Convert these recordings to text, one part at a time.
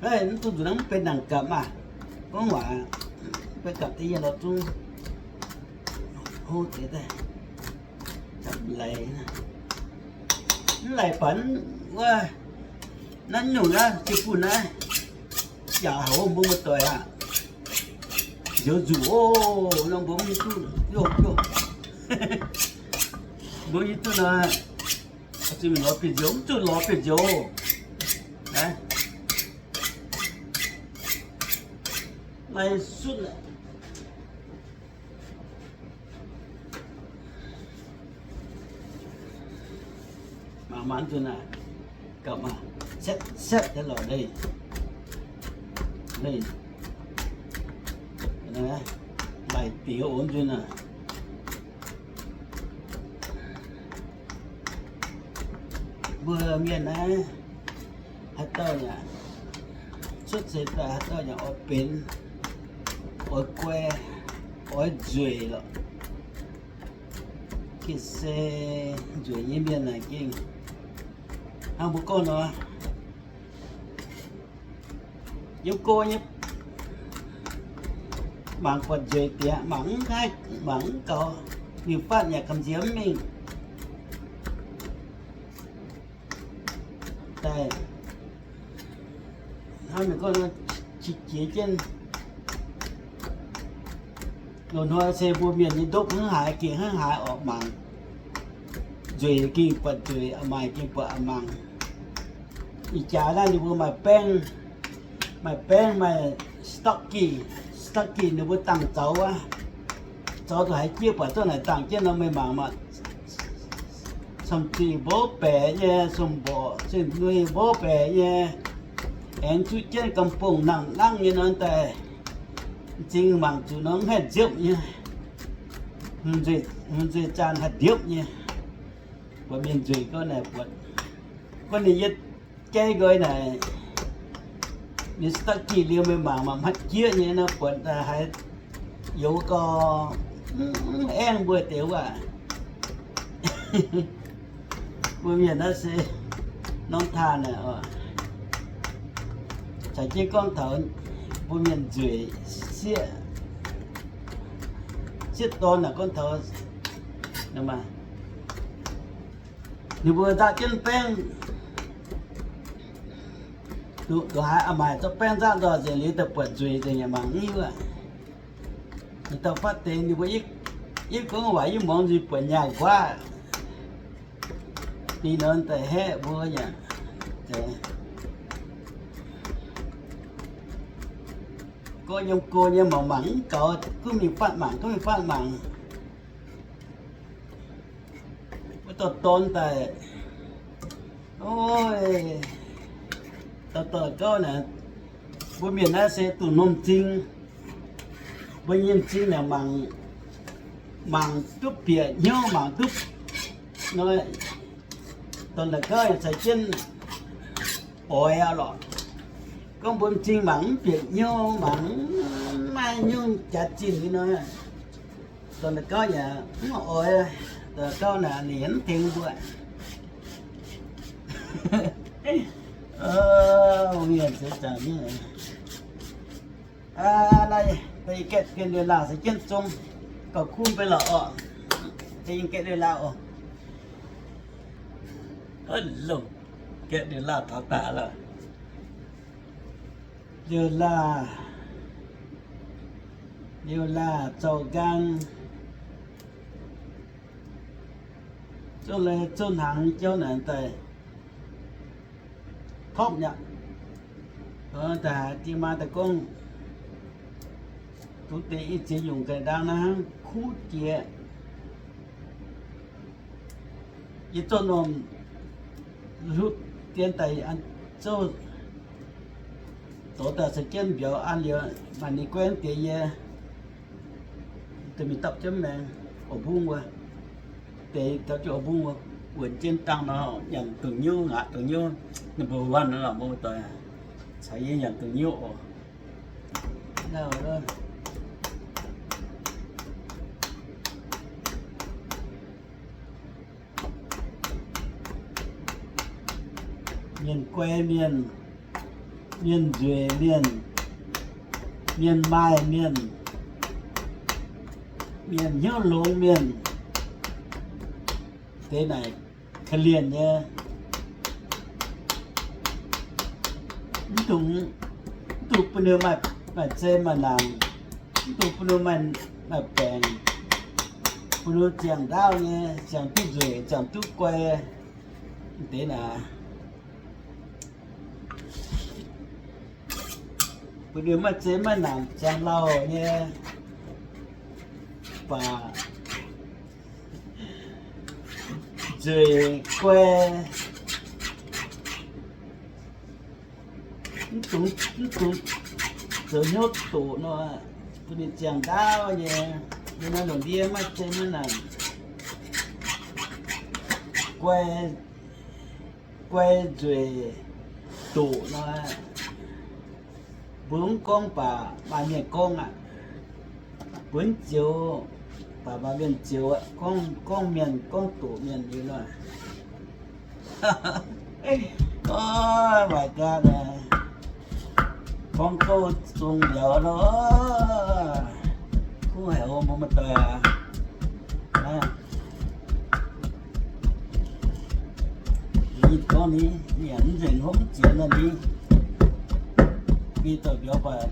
Mv dungx nzuqc naaiv mv benx nangc gapv maah. Gorngv waac, mv benx gapv deix yie lorz zungv hov deix daaih. Gapv laic, mv laic baac wuov, naaiv nyungc naaiv jiu-bunh naaiv, yaac haiz mbuo muoz-doic aqv. Nzioux nzuqc oc, nor mbuo mv hiuv duqv, mbuo mv hiuv duqv nor, zuqc mingh lorz bieqc nzioux, mv zuqc lorz bieqc nzioux. Lai sutv. Mangc mangc nzunc naaic, gapv maah, setv setv deix lorqc, leih, leih, laic dingc oc nzunc naaic. Mbuo mienh naaiv haaix dauh yaac cuotv seix daaih haaix dauh yaac oix benx, oix guai, oix nzueic lorqc. Gengh se nzueic nyei mienh naaic gengh hnangv mbuo gorngv nor, yiem go nyei mangc buatc nzueic diex, mangc mv haih, mangc mv gaux, liuz fatv yaac gamh nziex mv mingh. Daaih hnangv meih gorngv nor, qiex jiez jienv. Loz-hnoi se mbuo mienh nyei ndopv hnangv haaix gengh hnangv haaix orqc, mangc nzueic gengh buatc nzueic, a'maanc gengh buatc a'maanc. Ih jaax naaiv ninh mbuo maaih baengv, maaih baengv, maaih stock key, stock key ninh mbuo dangh zaux wuov, zaux zuqc haaix jieqv buatc zungv naaic dangh jienv nor meih mangc maah. Cong-zuiz mbov baeqc nyei, cong-mborqc cing-nui mbov baeqc nyei, aengx zuqv jienv ga'mbong nangh nangv nyei nor daaih, m'zing mangc zuqc nor mv haih nziepv nyei. Hmz nzueic zaanh haih ndiepv nyei, buatc mienh nzueic gau naaic buatc. Gorngv ninh yietv jaiv nqoi naaic, ninh stock key liuz meih mangc maah, hmatv jieqv nyei nor buatc haiz youz gau, mv aengv mbuo deix wuov. Mbuo mienh naaiv se norm taanh naaic, caux jienv gorngv taux mbuo mienh nzueic sieqv, sieqv dorn naaic gorngv taux, ninh mbuo nzaqv jienv baengv, duqv haiz a'maanc zorqv baengv nzaqv nzoih nzengc liuz daaih buatc nzueic nzengc yaac mangc mv hiuv aqv. Ninh dauh fatv deix ninh mbuo yie gorngv waac yie muangx nzuih buatc nyaah nquaqv. Ninh nor daaih haeqv mbuo yaac gorngv yiem go nyei mangc mangc mv gaux, gunv mingh fatv mangc, gunv mingh fatv mangc. Wuov dauh dorn daaih, ov, dauh dorn gauv naaic, mbuo mienh naaiv se duqv norm m'zing. Mbuo nyei m'zing naaic mangc, mangc duqv bieqc hnyouv, mangc duqv nor, dorn daaih gauv yaac caux jienv oix aqv lorqc. Gorngv mbuo m'zing mangc mv bieqc hnyouv, mangc mv maaih hnyouv jaax zinh liuz nor, dorn daaih gauv yaac mv oix, dorn daaih gauv naaic ninh mv tengx mbuo. Mienh se zaangc nyei. Naaiv deix gaeqv dien liuz laah se jienv zong, gauh kuv mbenc lorqc oc. Deix gaeqv liuz laah oc. Longc gaeqv liuz laah taux daaih lorqc. Liuz laah, liuz laah zouh nqaang, zungv lai zunv hnaangx jauv naaic daaih topv nyei aqv. Daaih haiz diex maa daaih gorngv, dungx deix i ziex nyungc ganh ndaang naaiv hnangv kuv jiex. Yie zorqv norm hutv dien daaih an zouv doz daaih caux jienv mbiauz an liuz, maaih ninh guaengv deix yie daaih mingh dapv jienv maengx oix mbungv wuov. Deix dapv jienv oix mbungv wuov, wuonx jienv dangh nor nyanc dungz nyiuv, ngaatc dungz nyiuv, ninh mbuo wuonh nor lorqc, mbuo doic caux yie nyanc dungz nyiuv oc. Mienh guai mienh, mienh nzueic mienh, mienh maaih mienh, mienh hnyouv longx mienh, deix naaic korv-lienh nyei. Mv dungx, mv dungx bun ninh maaih, maaih zei maaih naanc, mv dungx bun ninh maaih, maaih baengc, bun ninh ziangh ndaauv nyei, ziangh duqv nzueic, ziangh duqv guai. Deix naaic bun ninh maaih zei maaih naanc, ziangh lauh nyei, baac nzueic guai, mv dungx, mv dungx zoux hnyouv doqc nor, bun ninh ziangh ndaauv nyei. Yiem naaiv lungh ndiev maaih zei maaih naanc, guai, guai nzueic doqc nor, mbuo mv gorngv baac maaih mienh gorngv aqv. Mbuo mv zioux baac maaih mienh zioux aqv. Gorngv, gorngv mienh, gorngv doqc mienh liuz nor, oh my god, gorngv gouv zong mbiauz nor, kuv haic oc, mbuo muoz-doic aac. Ninh gorngv ni, nyanc mv nzengc hopv mv ziex naaiv ni, biei dauh mbiauz baac,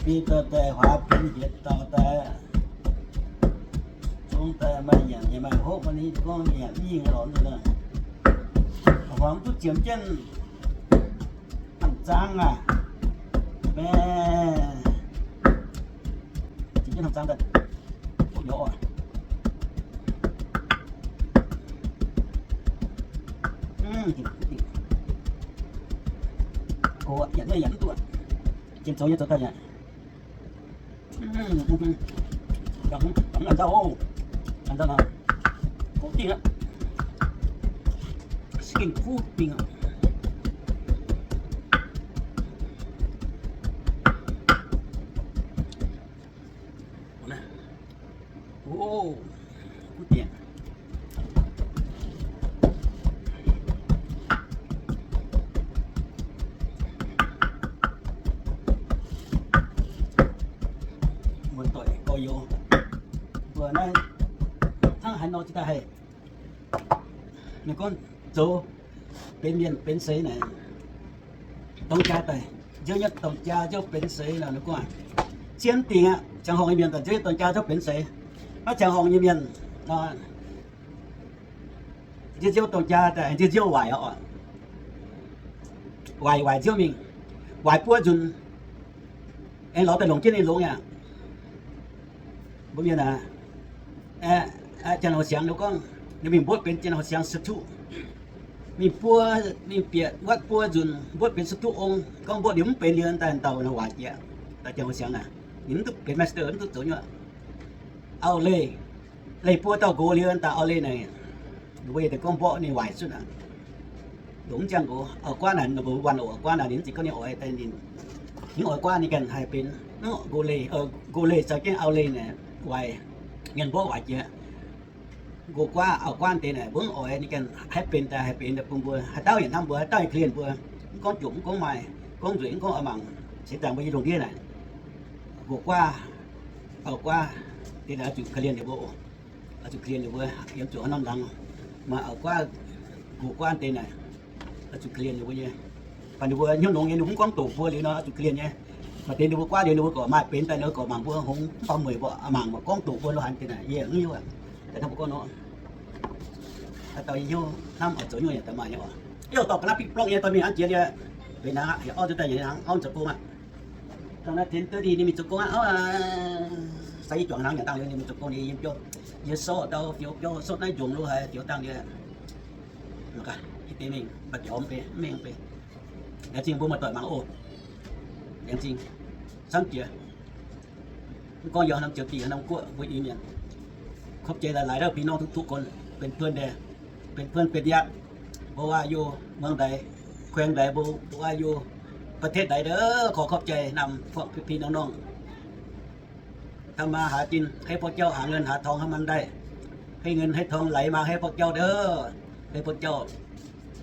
biei dauh daaih huaax benx hietc dauh daaih, zong daaih maaih nyanc yaac maaih hopv, maaih ni gorngv nyanc mv hingh lorz nzunc. Huaax mv duqv ziemx jienv hnangv zaang aac. Meh, ziemx jienv hnangv zaang daaih, hopv mbiauz oc. Gox yaac nyei yaac mv duqv, jien zoux nyei zoux daaih yaac, ih zanc nzauh, ih zanc nzauh, kuv dingh aqv, skin kuv dingh aqv. O, kuv dingh. Muoz-doic gorx-youz, mbuo naaiv hnangv haaix nor cingx daaih haih, ninh gorngv zoux benx mienh benx seix naaic, dorng jaa daaih, nziouv nyei dorng jaa nziouv benx seix nor, ninh gorngv zien dingc aqv. Ziangh horngc nyei mienh daaih nziouv nyei dorng jaa nziouv benx seix. Maiv ziangh horngc nyei mienh nor, nziouv nziouv dorng jaa daaih nziouv nziouv waaic oc. Waaic waaic nziouv mingh, waaic buov nzunc, aengx lorz daaih longc jienv ninh longx aqv. Mbuo mienh aac, janx-houx siangx ninh gorngv, ninh mingh mbuotv benx janx-houx siangx se tuqv. Mingh buo, mingh bieqc wuotv buo nzunc mbuotv benx se tuqv ong. Gorngv mbuotv liuz mv benx liuz daaih dauh naaic waaic jiex. Daaih janx-houx siangx naaic, ninh mv duqv benx master, mv duqv zoux nyuoqc. Auv-leih, leih buo dauh nqox liuz daaih auv-leih naaic, weic deix gorngv mborqv ninh waaic cuotv aqv. Longc mv ziangh nqox, auv-guaav naaic, ninh mbuo wuonh oc, auv-guaav naaic ninh mv zeiz gorngv ninh oix daaih ninh, ninh oix guaav ninh ganh haih benx nqox leih, nqox leih caux jienv auv-leih naaic waaic, mienh mborqv waaic jiex. Nqox guaav, auv-guaav deix naaic mbuo mv oix ninh ganh haih benx daaih haih benx daaih bun mbuo, haaix dauh yaac hnamv mbuo, haaix dauh yaac korv-lienh mbuo, mv gorngv jomc, mv gorngv maaih, gorngv nzueic, mv gorngv oix mangc, seix zaangc mbuo nyei lungh ndiev naaic, nqox guaav, auv-guaav deix naaic oix zuqc korv-lienh ninh mbuo oc. Oix zuqc korv-lienh ninh mbuo yiem zuqc haaix norm laangz. Maaih auv-guaav, nqox guaav deix naaic, oix zuqc korv-lienh ninh mbuo nyei. Baac ninh mbuo hnyouv nongx nyei, ninh mbuo mv gorngv doqc mbuo liuz nor, oix zuqc korv-lienh nyei. Maaih deix ninh mbuo guaav liuz ninh mbuo gorqv maaih benx daaih ninh mbuo gorqv mangc mbuo hngongx, mv baac mueic mbuo mangc mbuo gorngv doqc mbuo lo haaix deix naaic, yie mv hiuv aqv. Daaih hnamv mbuo gorngv nor, haaix dauh yie hnyouv hnamv oix zoux nyungc yaac daaih maaih nyei oc. Yie dorh ga'naaiv bipv blorngv nyei dorh mingh an jiex liuz, benx hnaangx aqv, yaac orv nzuonx daaih nyei hnaangx, orv nzuonx gong aqv. Dangh naaiv ten thirty ninh mingh zoux gong aqv. Sai yie juangc hnaangx nyanc dangh liuz ninh mingh zoux gong liuz yie yiem biauv, yie sorqv ndau fioux biauv, sorqv naaiv njongc lo haaix fioux dangh liuz, yie deix mingh mbatc biaux mv bei, mv mengh mv bei. Laengz zingh mbuo muoz-doic mangc oc. Laengz zingh camv jiex. Mv gorngv yiem norm joux dingh, norm guoqv, mbuo Iu-Mienh, khopv jiex laaix laaix dauh พี่น้องทุกๆ คน, benx puon ndaeh, benx puon benx yaqv, mbuo waac-youh muangx ndaix, kuengx ndaix mbuo, mbuo waac-youh ประเทศ ndaix, ขอขอบใจนำพวกพี่ๆ น้องๆ ทำมาหากิน ให้พวกเจ้าหาเงินหาทองให้มันได้ ให้เงินให้ทองไหลมาให้พวกเจ้าเด้อ ให้พวกเจ้า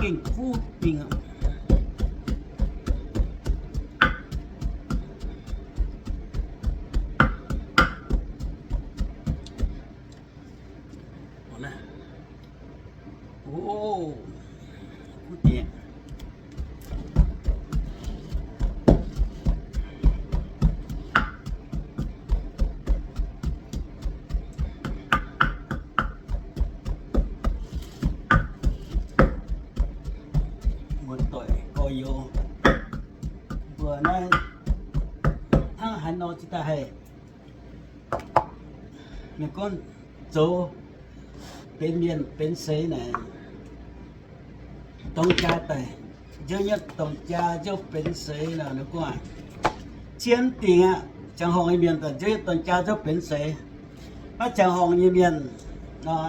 Gengh kuv dingh. O, kuv dingh. Muoz-doic gorx-youz, mbuo naaiv hnangv haaix nor cingx daaih haih, mienh gorngv zoux benx mienh benx seix naaic, dorng jaa daaih nziouv nyetv dorng jaa nziouv benx seix nor, ninh gorngv cien dingc aqv. Ziangh horngc nyei mienh daaih nziouv nyetv dorng jaa nziouv benx seix. Maiv ziangh horngc nyei mienh nor,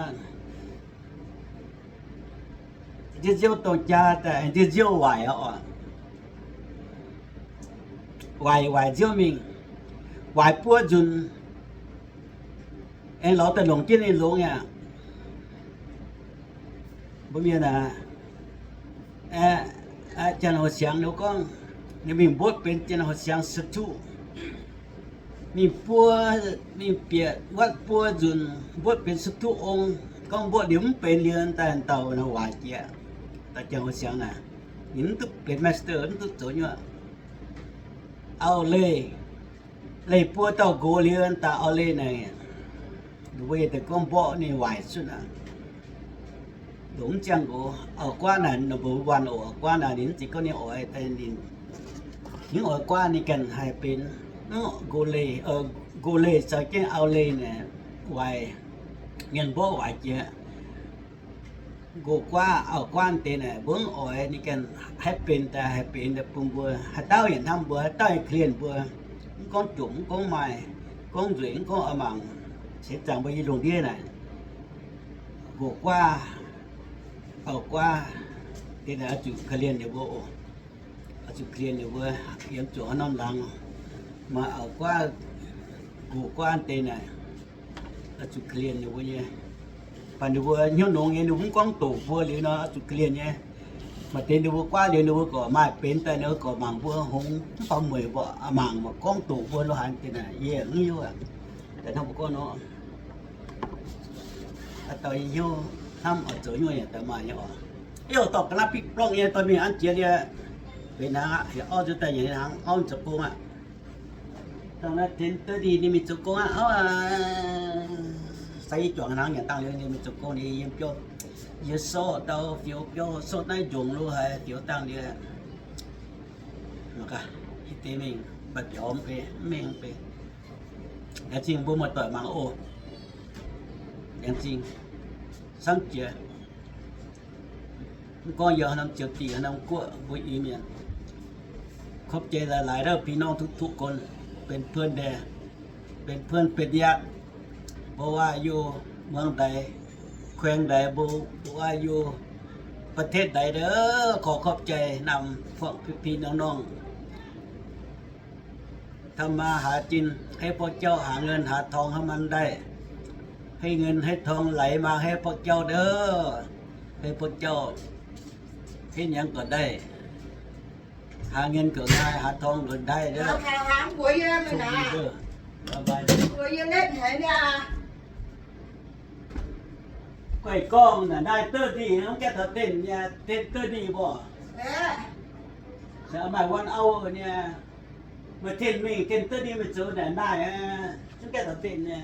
nziouv nziouv dorng jaa daaih nziouv nziouv waaic oc. Waaic waaic nziouv mingh, waaic buov nzunc, aengx lorz daaih longc jienv ninh longx aqv. Mbuo mienh aac, Janx-Houx Siangx ninh gorngv, ninh mingh mbuotv benx Janx-Houx Siangx sou-tuqv. Ninh buo, ninh bieqc wuotv buo nzunc, mbuotv benx sou-tuqv ong. Gorngv mbuotv liuz mv benx liuz daaih dauh naaiv waaic jiex. Daaih Janx-Houx Siangx naaic, ninh mv duqv benx master, mv duqv zoux nyuoqc. Auv-leih, leih buo dauh nqox liuz daaih auv-leih naaic, weic deix gorngv mborqv ninh waaic cuotv aqv. Longc mv ziangh nqox, auv-guaav naaic number one oc, auv-guaav naaic ninh mv zeiz gorngv ninh oix, ninh, ninh oix guaav ninh ganh haih benx nqox leih, nqox leih caux jienv auv-leih naaic, waaic, mienh mborqv waaic jiex. Nqox guaav, auv-guaav deix naaic, mbuo mv oix ninh ganh haih benx daaih, haih benx daaih bun mbuo, haaix dauh yaac hnamv mbuo, haaix dauh yaac korv-lienh mbuo. Mv gorngv jomc, mv gorngv maaih, gorngv nzueic, mv gorngv oix mangc, seix zaangc mbuo yiem lungh ndiev naaic, nqox guaav, auv-guaav deix naaic oix zuqc korv-lienh ninh mbuo oc. Oix zuqc korv-lienh ninh mbuo, yiem zuqc haaix norm laangz. Maaih auv-guaav, nqox guaav deix naaic, oix zuqc korv-lienh ninh mbuo nyei. Baac ninh mbuo hnyouv nongx nyei, ninh mbuo mv gorngv doqc mbuo liuz nor, oix zuqc korv-lienh nyei. Maaih deix ninh mbuo guaav liuz ninh mbuo gorqv maaih benx daaih, ninh mbuo gorqv mangc mbuo hngongx, mv baac mueic mborqv mangc mv gorngv doqc mbuo lo haaix deix naaic, yie mv hiuv aqv. Daaih hnamv mbuo gorngv nor, haaix dauh yie hnyouv hnamv oix zoux nyuoqc yaac daaih maaih nyei oc. Yie dorh ga'naaiv bipv blorngh nyei dorh mingh an jiex liuz, benx hnaangx aqv, yaac orv nzuonx daaih nyanc hnaangx, orv mingh zoux gong aqv. Dangh naaiv ten thirty ninh mingh zoux gong aqv. Sai yie juangc hnaangx nyanc dangh liuz ninh mingh zoux gong, ninh yiem biauv, yie sorqv ndau fioux biauv, sorqv naaiv njongc lo haic fioux dangh liuz, mv gaax, yie deix mingh mbatc biaux mv bei, mv mengh mv bei. Laengz zingh mbuo muoz-doic mangc oc. Laengz zingh, samv jiex. Mv gorngv yiem haaix norm ziouc dingc, haaix norm guoqv, mbuo Iu-Mienh, ขอบใจหลายๆ เด้อ พี่น้องทุกๆ คน เป็นเพื่อนแด เป็นเพื่อนเป็นญาติ บ่ว่าอยู่เมืองใด แขวงใด บ่ บ่ว่าอยู่ประเทศใดเด้อ ขอขอบใจนำพวกพี่ๆ น้องๆ ทำมาหากิน ให้พวกเจ้าหาเงินหาทองให้มันได้ ให้เงินให้ทองไหลมาให้พวกเจ้าเด้อ ให้พวกเจ้าเฮ็ดหยังก็ได้ หาเงินก็ง่าย หาทองก็ได้เด้อ หา หา หา หวยเยอะเลยนะ โชคดีเด้อ สบายดี หวยเยอะเล่นไหนเนี่ย Guai gorngv naaic naaiv deix ninh mv gaengh taux dinh nyei, dinh deix ninh mbuo. Maaih one hour nyei, maaih dinh mingh, dinh deix ninh mingh zoux naaic naaiv, mv gaengh taux dinh nyei.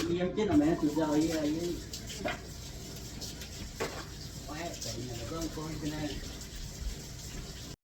Yiem jienv nor, zuqc nzauh yie.